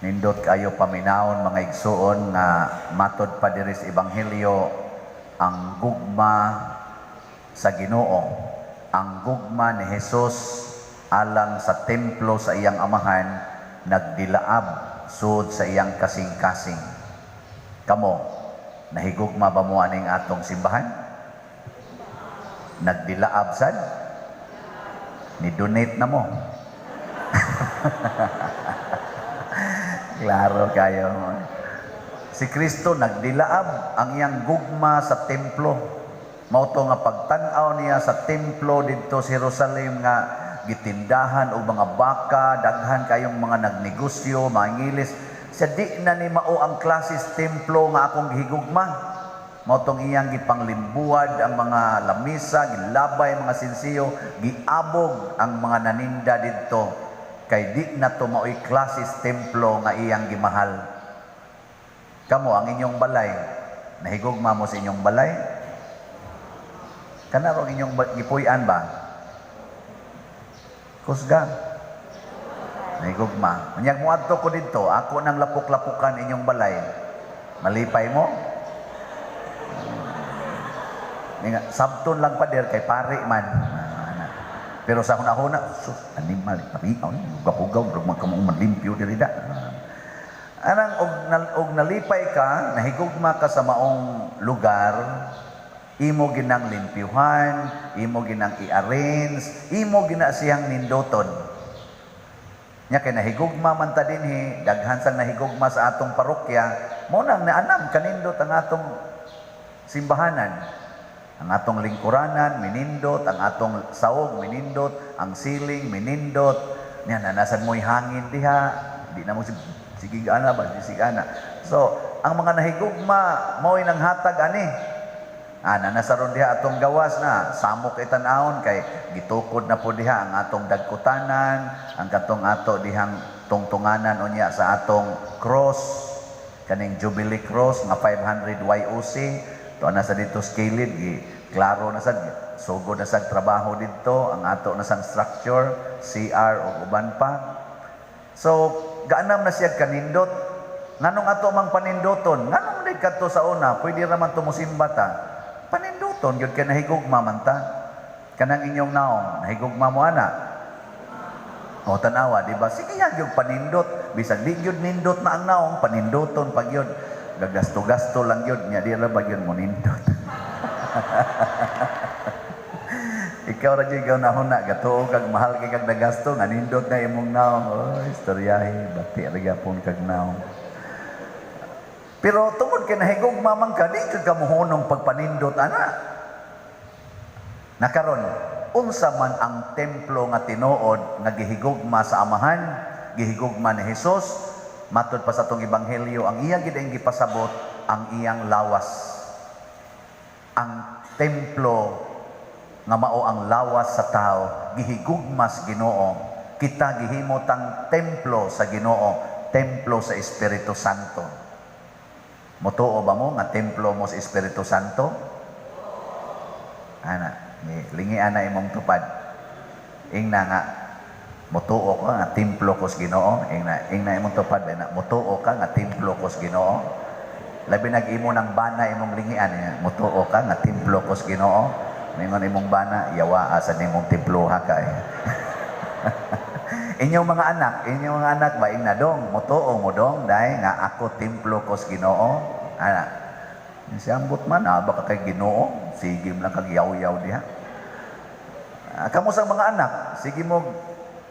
Nindot kayo paminawon, mga igsuon, nga matod pa diri sa Ebanghelyo ang gugma sa Ginoo, ang gugma ni Jesus alang sa templo sa iyang amahan nagdilaab sud sa iyang kasing-kasing. Kamo, nahigugma ba mo aning atong simbahan? Nagdilaab sad? Ni donate na mo? Klaro kayo. Si Kristo nagdilaab ang iyang gugma sa templo. Mao to nga pagtan-aw niya sa templo didto sa Jerusalem nga gitindahan og mga baka, daghan kayong mga nagnegosyo, mga ngilis. Sa di na ni mao ang klases templo nga akong gihigugma. Mao tong iyang gipanglimbuad ang mga lamisa, gilabay mga sinsiyo, giabog ang mga naninda didto kay di na to maoy klases templo nga iyang gimahal. Kamo, ang inyong balay, nahigugma mo sa inyong balay? Kana rong inyong gipuy-an ba? Kusga. Nahigugma. Unyag moadto ko didto, ako nang lapok-lapukan inyong balay. Malipay mo? Nga, sabton lang pader kay pari man. Ah, ana. Pero sa hunahuna, sus, animal, pari, ay, hugaw-hugaw, murag man kamo manlimpyo diri da. Anang og nalipay ka, nahigugma ka sa maong lugar, imo ginang limpyuhan, imo ginang i-arrange, imo gina siyang nindoton. Nya kay nahigugma man ta dinhi, daghan sang nahigugma sa atong parokya, mo nang naanam kanindot ang atong simbahanan. Ang atong lingkuranan, minindot, ang atong saog, minindot, ang siling, minindot. Nya nanasan mo'y hangin diha, di na mo sige ana ba, di sige ana. So, ang mga nahigugma mo'y nanghatag ani. Ana nasa ron diha atong gawas na samok kay tan-awon kay gitukod na po diha ang atong dagkutanan, ang katong ato dihang tungtunganan unya sa atong cross, kaning Jubilee Cross nga 500 YOC. To na sa dito scaled gi klaro na sad, sugod na sad trabaho didto ang ato na sang structure CR o uban pa. So gaanam na siya kanindot. Nganong ato mang panindoton? Nganong di kadto sa una? Pwede ra man to mosimba ta. Panindoton gyud kay nahigugma man ta. Kanang inyong naong, nahigugma mo ana? O tanawa, di ba? Sige yan gyud panindot. Bisag di gyud nindot na ang naong, panindoton pag yun. Gagasto-gasto lang yun. Nya di ra ba gyud mo nindot? Ikaw ra gyud ikaw nahuna, gatuo kag mahal kay kag nagasto nga nindot na imong naong. Oh, istoryahe, bati ra gyapon kag naong. Pero tungod kay nahigugma man ka, di ka kamuhunong pagpanindot ana. Nakaron, unsa man ang templo nga tinuod nga gihigugma sa Amahan, gihigugma ni Hesus, matod pa sa atong ebanghelyo, ang iya gid ang gipasabot ang iyang lawas. Ang templo nga mao ang lawas sa tao, gihigugma sa Ginoo. Kita gihimo tang templo sa Ginoo, templo sa Espiritu Santo. Motuo ba mo nga templo mo sa Espiritu Santo? Ana, ni lingi ana imong tupad. Ingna nga motuo ka nga templo ko sa Ginoo, ingna imong tupad ba na motuo ka nga templo ko sa Ginoo. Labi nag imo ng bana imong lingian, eh, motuo ka nga templo ko sa Ginoo. Ningon imong bana, yawa asa nimong temploha ka eh. Inyong mga anak ba ingna dong, motuo mo dong dai nga ako templo ko sa Ginoo. Ana. Si ambot man, aba ka kay Ginoo, sige mo lang kag yaw-yaw diha. Ah, kamo sa mga anak, sige mo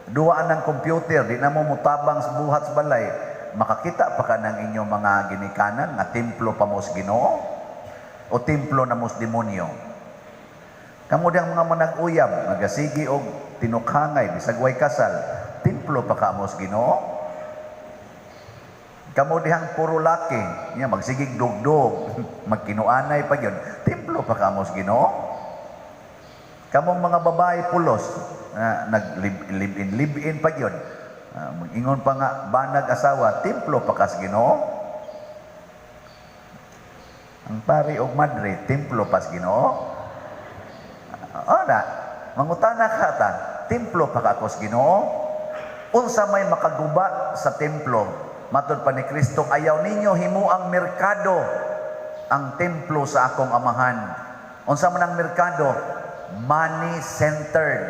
duwaan ng computer, di na mo mutabang sa buhat sa balay, makakita pa ka ng inyong mga ginikanan nga templo pa mo sa Ginoo o templo na mo sa demonyo. Kamo diyang mga manag-uyab, magasigi og tinukhangay, bisag way kasal, templo pa ka mo sa Ginoo. Kamo dihang puro laki, niya magsigig dugdog, magkinuanay pa yun, templo pa ka mo sa Ginoo. Kamong mga babae pulos, nag-live-in, live-in pa yun. Mag-ingon pa nga, banag asawa, templo pa ka sa Ginoo. Ang pari og madre, templo pa sa Ginoo. Ora, mangutana ka ta, templo pa ka ako sa Ginoo. Unsa may makaguba sa templo? Matod pa ni Kristo, "Ayaw ninyo himuang merkado ang templo sa akong Amahan." Unsa man ang merkado? Money-centered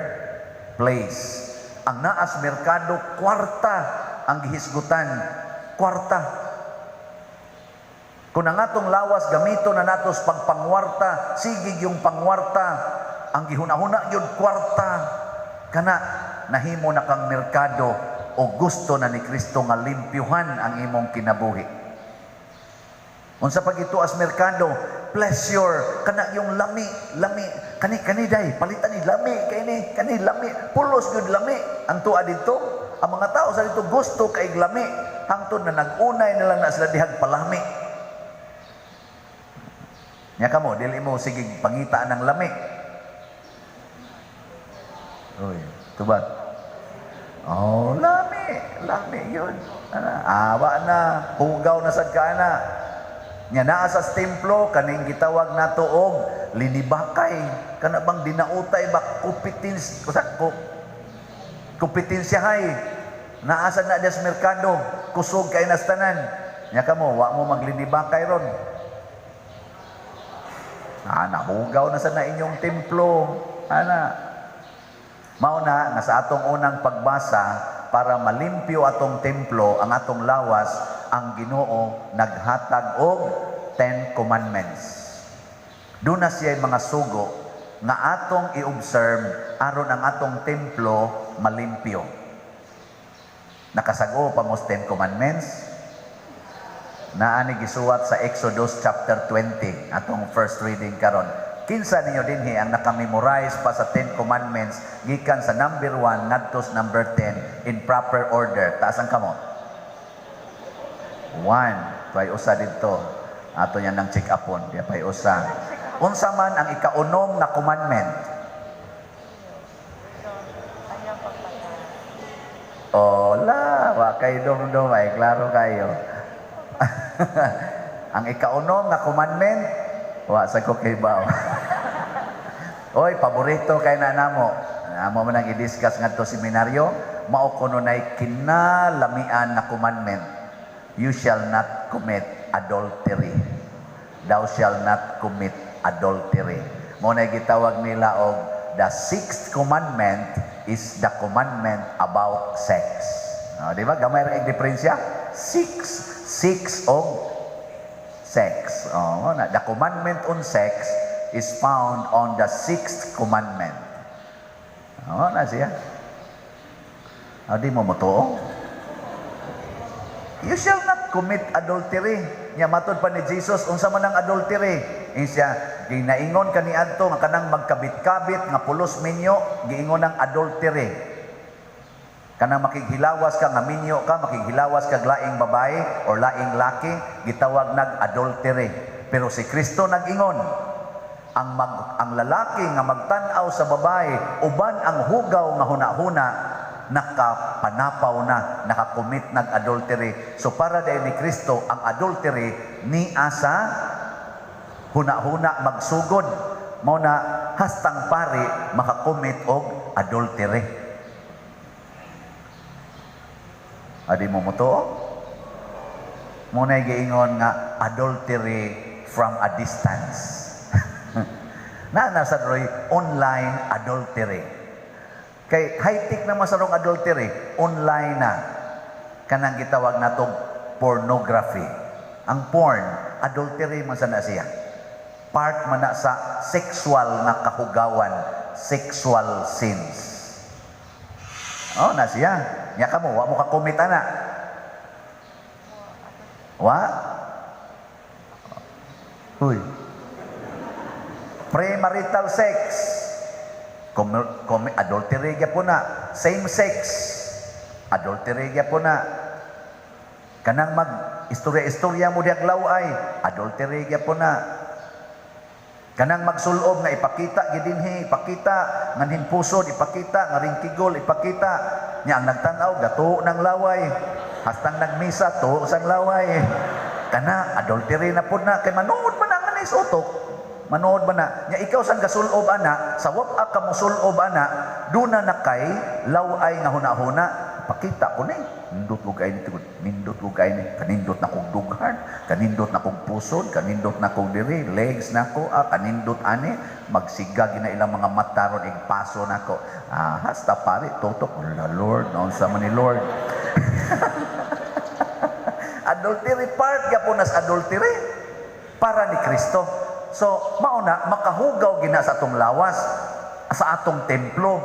place. Ang naas merkado, kwarta ang gihisgutan. Kwarta. Kung ang atong lawas gamito na natos pagpangwarta, sige yung pangwarta, ang gihuna-huna yun kwarta. Kana nahimo na kang merkado o gusto na ni Kristo nga limpyuhan ang imong kinabuhi. Unsa pag ito as merkado, pleasure, kana yung lami, lami, kani kani day, palitan ni lami, kay ni, kani lami, pulos gyud lami. Ang tuwa dito, ang mga tao sa dito gusto kay lami, hangtod na nag-unay na lang na sila dihag palami. Nya kamo, dili mo sige pangita ng lami. Uy, tubat. Oh, lami, lami yun. Ana, awa na, hugaw na sad ka na. Nya naa sa templo kaning gitawag nato og linibakay, kana bang dinautay ba, competence kusa ko kompetensyahay. Naa sa na des merkado, kusog kay nas tanan. Nya kamo, wa mo maglinibakay ron. Ah, nahugaw na sa na inyong templo. Ana. Mao na nga sa atong unang pagbasa, para malimpyo atong templo, ang atong lawas, ang Ginoo naghatag og Ten Commandments. Doon na siya mga sugo nga atong i-observe aron ang atong templo malimpyo. Nakasago pa mo sa Ten Commandments? Naa ni gisuwat sa Exodus chapter 20, atong first reading karon. Kinsa ninyo dinhi ang nakamemorize pa sa Ten Commandments gikan sa number 1 ngadto sa number 10 in proper order? Taas ang kamot. 1, tuay usa didto. Ato niya nang check upon, di pay usa. Unsa man ang ikaunom nga commandment? Ayaw pagpatay. Ola, wa kay dum ay klaro kayo. Ang ikaunom nga commandment, wa sa ko kay baw. Oy, paborito kay na namo. Amo man ang i-discuss ngadto seminaryo, mao kuno nay kinalamian na commandment. You shall not commit adultery. Thou shall not commit adultery. Mao na gitawag nila og the sixth commandment is the commandment about sex. Oh, di ba? Gamay ra ang diferensya. Six, six og sex. Oh, na, the commandment on sex is found on the sixth commandment. Oh, na siya. Oh, di mo motuo? You shall not commit adultery. Nya matod pa ni Jesus, unsa man ang adultery? Insiya, ginaingon kaniadto nga kanang magkabit-kabit nga pulos minyo, giingon ang adultery. Kanang makighilawas ka nga minyo ka, makighilawas ka laing babae or laing laki, gitawag nag adultery. Pero si Kristo nag-ingon, ang lalaki nga magtan-aw sa babae uban ang hugaw nga hunahuna, nakapanapaw na, nakakommit nag adultery. So para dahil ni Kristo, ang adultery ni asa huna-huna magsugod. Mao na hastang pari makakommit og adultery. Adi mo mo? Mo na giingon nga adultery from a distance. Na nasa roy online adultery. Kay high-tech na masarong adultery, online na. Kanang gitawag natong pornography. Ang porn, adultery man sa na siya. Part man na sa sexual nga kahugawan, sexual sins. Oh, na siya. Nya kamo, wa mo ka commit ana. Wa? Huy. Premarital sex. Adultery gyapon na. Same sex. Adultery gyapon na. Kanang mag istorya-istorya mo diag laway, adultery gyapon na. Kanang magsulob nga ipakita gidinhi, ipakita nganhin pusod, ipakita nga ringkigol, ipakita nya ang nagtan-aw gato ng laway. Hastang nagmisa to sang laway. Kana adultery na pud na kay manuod man ang anis utok. Manuod ba na? Nya ikaw sang gasulob ana, sa wap ka mosulob ana, duna na kay laway nga hunahuna. Pakita ko ni. Nindot ko kay ni tugod. Nindot ko kay ni. Kanindot na kong dughan. Kanindot na kong pusod. Kanindot na kong diri. Legs na ko. Ah, kanindot ani. Magsiga gina ilang mga mata ron. Igpaso na ko. Ah, hasta pare. Tutok. La Lord. Naunsa man ni Lord. Adultery part gyapon nas adultery para ni Kristo. So, mauna makahugaw gina sa atong lawas, sa atong templo.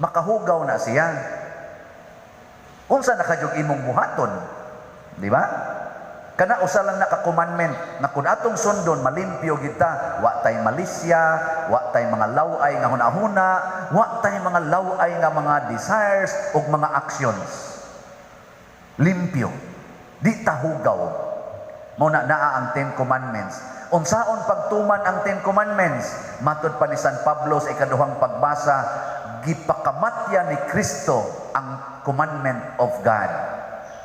Makahugaw na siya. Unsa na kadyong imong buhaton? Di ba? Kana usa lang naka commandment na kung atong sundon malimpyo kita, wa tay malisya, wa tay mga laway nga hunahuna, wa tay mga laway nga mga desires ug mga actions. Limpyo. Di ta hugaw. Mao na naa ang Ten Commandments. Unsaon pagtuman ang Ten Commandments? Matod pa ni San Pablo sa ikaduhang pagbasa, gipakamatya ni Kristo ang commandment of God.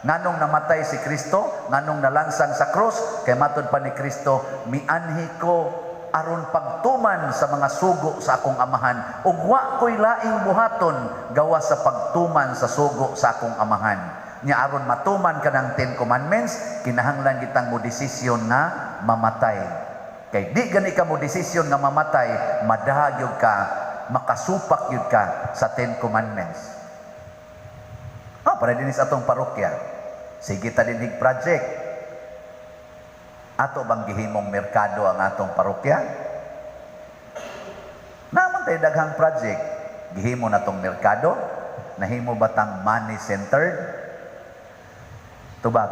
Nganong namatay si Kristo, nganong nalansang sa krus, kay matod pa ni Kristo, mianhi ko aron pagtuman sa mga sugo sa akong amahan, ug wa ko'y laing buhaton gawas sa pagtuman sa sugo sa akong amahan. Nya aron matuman kanang Ten Commandments, kinahanglan kitang mo desisyon nga mamatay. Kay di gani ka mo desisyon nga mamatay, madahag yun ka, makasupak yun ka sa Ten Commandments. Ah, para din sa atong parokya. Sige ta dinhig project. Ato bang gihimong merkado ang atong parokya? Naman tayo daghang project. Gihimo na tong merkado? Nahimo ba tang money-centered? Tubag.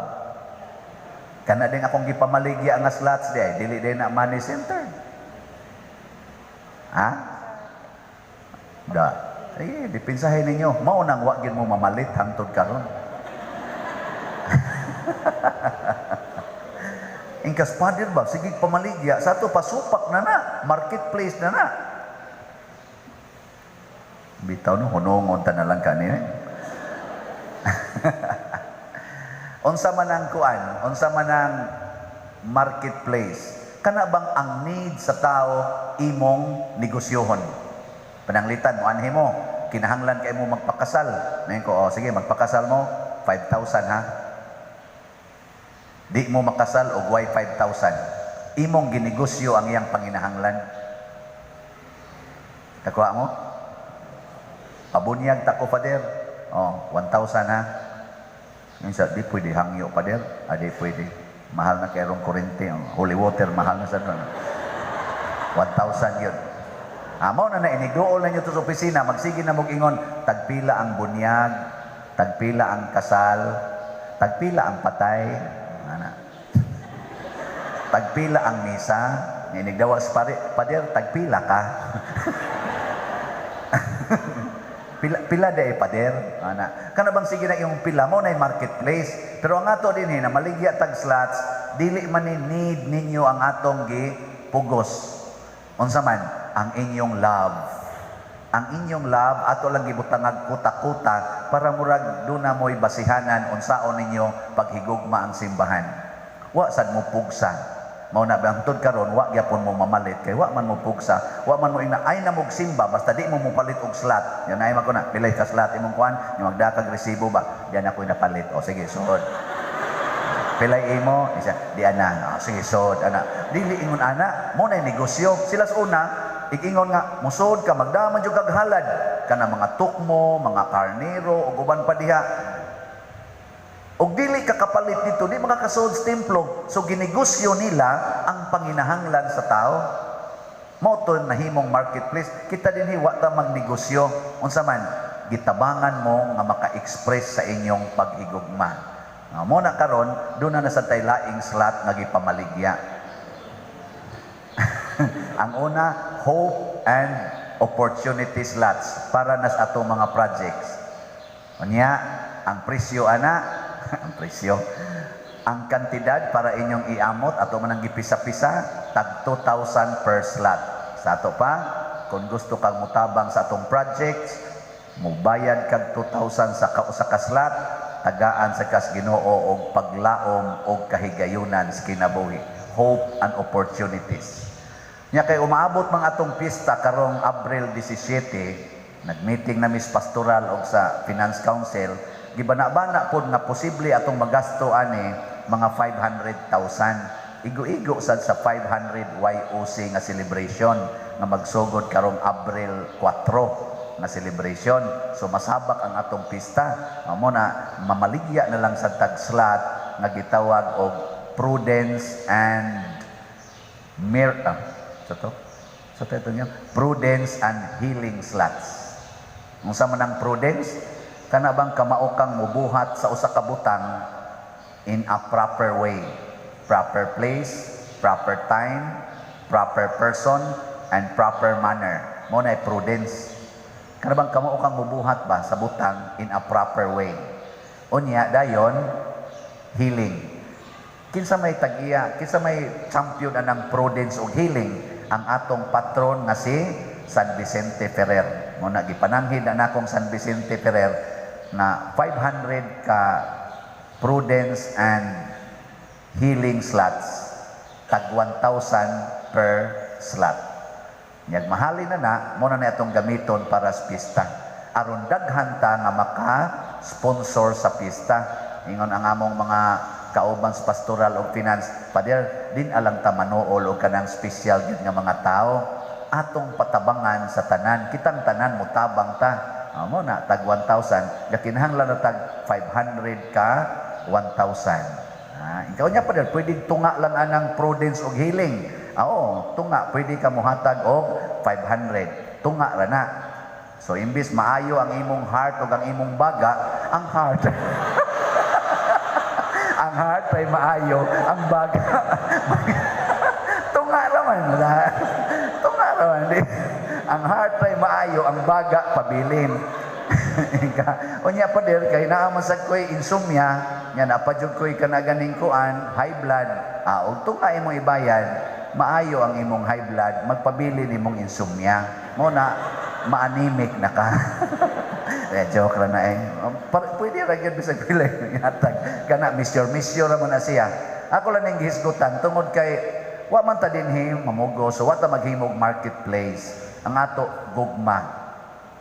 Kana din akong gipamaligya nga slots di ay dili din na money-centered. Ha? Da. Eh, dipinsahin ninyo. Mao nang wa gyud mo mamalit hangtod karon. Ingkas pader ba? Sige pamaligya. Sa ato pasupak na na. Marketplace na na. Bitaw no, hunongon ta na lang kani. Eh. Unsa man ang kuan, unsa man ang marketplace. Kana bang ang need sa tao imong negosyohon? Pananglitan mo anhi mo, kinahanglan kay mo magpakasal. Ngayon ko, oh, sige, magpakasal mo 5,000 ha. Di mo makasal og way 5,000. Imong ginegosyo ang iyang panginahanglan. Kakuha mo? Pabunyag ta ko, Father. Oh, 1,000 ha. Ngayon sa, di pwede hangyo, Father. Ah, di pwede. Mahal na kayrong kurente. Holy water, mahal na sa doon. 1,000 yun. Amo na na, inigduol na nyo to sa opisina, magsige na mong ingon, tagpila ang bunyag, tagpila ang kasal, tagpila ang patay, ana. Tagpila ang misa, inigdawas pare, pader, tagpila ka. Pila, pila day pader, ana. Kana bang sige na yung pila mo na yung marketplace. Pero ang ato din na maligya tag slots, dili man ni need ninyo ang atong gi pugos. Unsa man ang inyong love. Ang inyong love ato lang gibutangag kuta-kuta para murag duna mo'y basihanan unsaon ninyo paghigugma ang simbahan. Wa sad mo pugsa. Mao na bangtod karon wa gyapon mo mamalit kay wa man mo pugsa, wa man mo ina ay na mog simba basta di mo mopalit og slot. Yan ay man ko na pilay ka slot imong kuan, yung magdakag resibo ba, diyan ako napalit. O sige, suod. Pilay imo, isa di ana. O, sige, suod ana. Dili ingon ana, mo na negosyo. Sila sa una igingon nga musod ka magdaman jud kag halad kana mga tukmo, mga karnero ug uban pa diha. Og dili ka kapalit dito, di makakasuod sa templo. So ginegosyo nila ang panginahanglan sa tao. Mao to nahimong marketplace. Kita dinhi wa ta magnegosyo. Unsa man gitabangan mo nga maka-express sa inyong paghigugma. Mo na karon doon na sa tay laing slot nga gipamaligya. Ang una, hope and opportunity slots para nas atong mga projects. Unya, ang presyo ana, ang presyo, ang kantidad para inyong iamot ato man ang gipisa-pisa, tag 2,000 per slot. Sa ato pa, kung gusto kang mutabang sa atong projects, mubayad kag 2,000 sa kausa ka slot, tagaan sa kas Ginoo og paglaom og kahigayunan sa kinabuhi. Hope and opportunities. Nya kay umaabot mga atong pista karong Abril 17, nagmeeting na Miss Pastoral og sa Finance Council, Gibana-bana pod nga posible atong magasto ani mga 500,000. Igo-igo sad sa 500 YOC nga celebration nga magsugod karong Abril 4 nga celebration. So masabak ang atong pista. Mao na mamaligya na lang sa tag slot nga gitawag og prudence and mir ah, sa to? Sa to ito niya? Prudence and healing slots. Unsa man ang prudence? Kana bang kamao kang mubuhat sa usa ka butang in a proper way? Proper place, proper time, proper person, and proper manner. Mao na prudence. Kana bang kamao kang mubuhat ba sa butang in a proper way? Unya dayon, healing. Kinsa may tag-iya, kinsa may champion anang prudence ug healing? Ang atong patron nga si San Vicente Ferrer. Mao na gipananghid na nakong San Vicente Ferrer na 500 ka prudence and healing slots, tag 1,000 per slot. Nyag mahalin na na, mao na na atong gamiton para sa pista. Aron daghan ta nga maka sponsor sa pista. Ingon ang among mga kauban sa pastoral og finance, "Pader, din alang ta manuol og kanang special gyud nga mga tao. Atong patabangan sa tanan, kitang tanan motabang ta." Ah, mao na tag 1,000, gakinahanglan na tag 500 ka 1,000. Ah, ikaw niya, pader, pwedeng tunga lang anang prudence og healing. Ah, oo, tunga, pwede ka mohatag og 500. Tunga ra na. So imbis maayo ang imong heart ug ang imong baga, ang heart ay maayo, ang baga tunga ra man wala. Tunga ra man di. Ang heart ay maayo, ang baga pabilin. Unya pader, kay naa man sad ko'y insomnia, nya naa pa jud ko'y kanaganing kuan, high blood. Ah, og tunga imong ibayad, maayo ang imong high blood, magpabilin imong insomnia. Mao na ma-anemic na ka. Eh, joke ra na eh. Pwede ra gyud bisag pila hatag. Kana misyor misyor ra man na siya. Ako lang ning gihisgutan tungod kay wa man ta dinhi mamugo, so wa ta maghimog marketplace. Ang ato gugma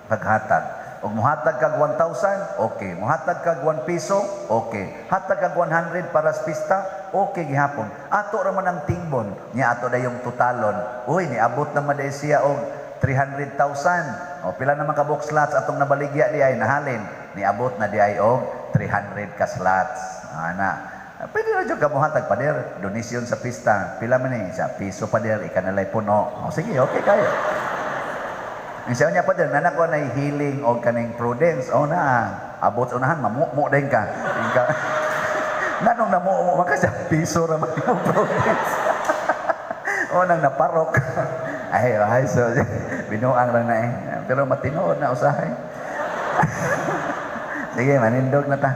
paghatag. Og muhatag kag 1,000, okay. Muhatag kag 1 piso, okay. Hatag kag 100 para sa pista, okay gihapon. Ato ra man ang tingbon, nya ato dayong totalon. Uy, niabot naman day siya og 300,000. O pila naman ka book slots atong nabaligya di ay nahalin. Niabot na di ay og 300 ka slots. Ana. Pwede ra jud ka mohatag, "Pader, donation sa pista. Pila man ni?" Sa piso, pader, ikanalay puno. O sige, okay kayo. Ang siya niya, "Pader, nanak ko na healing o kaning prudence." O na, abot sa unahan, mamumo din ka. Ika, nganong namumo man ka sa piso ra man yung prudence? O nang naparok. Ay, ay, so, binuang lang na eh. Pero matinuod na usahay. Sige, manindog na ta.